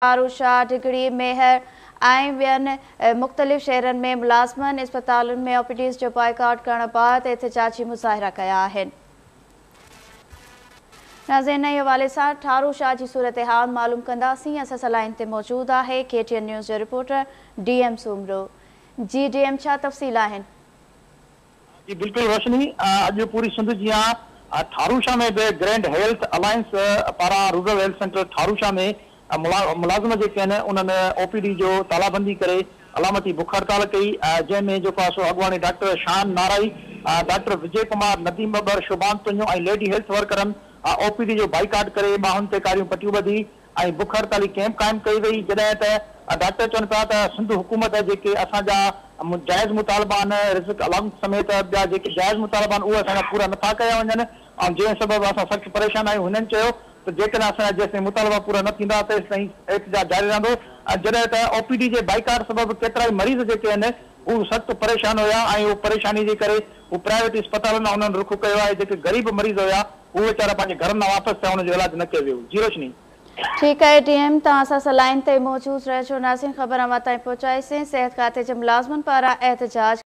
ٺاروشاه، ڊگهڙي، ميهڙ ۽ ٻين مختلف شهرن ۾ ملازمن اسپتالن ۾ او پي ڊيز جو بائيڪاٽ ڪرڻ بعد احتجاجي مظاهرا ڪيا آهن. ناظرين انهي حوالي سان ٺاروشاه جي صورتحال معلوم ڪنداسين اسان سان لائين تي موجود آهي ڪي ٽي اين نيوز جو رپورٽر ڊي ايم سومرو جي ڊي ايم ڇا تفصيل آهن. جي بلڪل روشني، اڄ پوري سنڌ جيان ٺاروشاه ۾ به گرينڊ هيلٿ الائنس پاران رورل هيلٿ سينٽر ٺاروشاه ۾ ملازم جيڪي آهن انهن او پي ڊي جو تالابندي ڪري علامتي بک هڙتال ڪئي جنهن ۾ جيڪو آهي سو اڳواڻي ڊاڪٽر شان نارائي، ڊاڪٽر وجي ڪمار، نديم ٻٻر، شوڀان تنيو ۽ ليڊي هيلٿ ورڪرن او پي ڊي جو بائيڪاٽ ڪري ٻانهن تي ڪاريون پٽيون ٻڌي ۽ بک هڙتالي ڪئمپ قائم ڪئي وئي جڏهن ته ڊاڪٽر چون پيا ته سنڌ حڪومت جيڪي اسان جا جائز مطالبا آهن رزق الائونس سميت ٻيا جيڪي جائز مطالبا آهن اهي اسان جا پورا نٿا ڪيا وڃن ۽ جنهن سبب اسان سخت پريشان آهيون هنن چيو ته جيڪڏهن اسان جا جيستائين مطالبا پورا نه ٿيندا تيستائين احتجاج جاري رهندو ۽ جڏهن ته او پي ڊي جي بائيڪاٽ سبب ڪيترائي مريض جيڪي آهن هو سخت پريشان هيا ۽ اهو پريشاني جي ڪري هو پرائيويٽ اسپتالن ڏانهن انهن رخ ڪيو آهي جيڪي غريب مريض هيا هو ويچارا پنهنجي گهرن ڏانهن واپس ٿيا انهن جو علاج نه ڪيو ويو. جي روشني. ٺيڪ آهي ڊي ايم توهان اسان سان لائين تي موجود رهجو ناظرين خبر اوهان تائين پهچائيسين صحت کاتي جي ملازمن پاران احتجاج.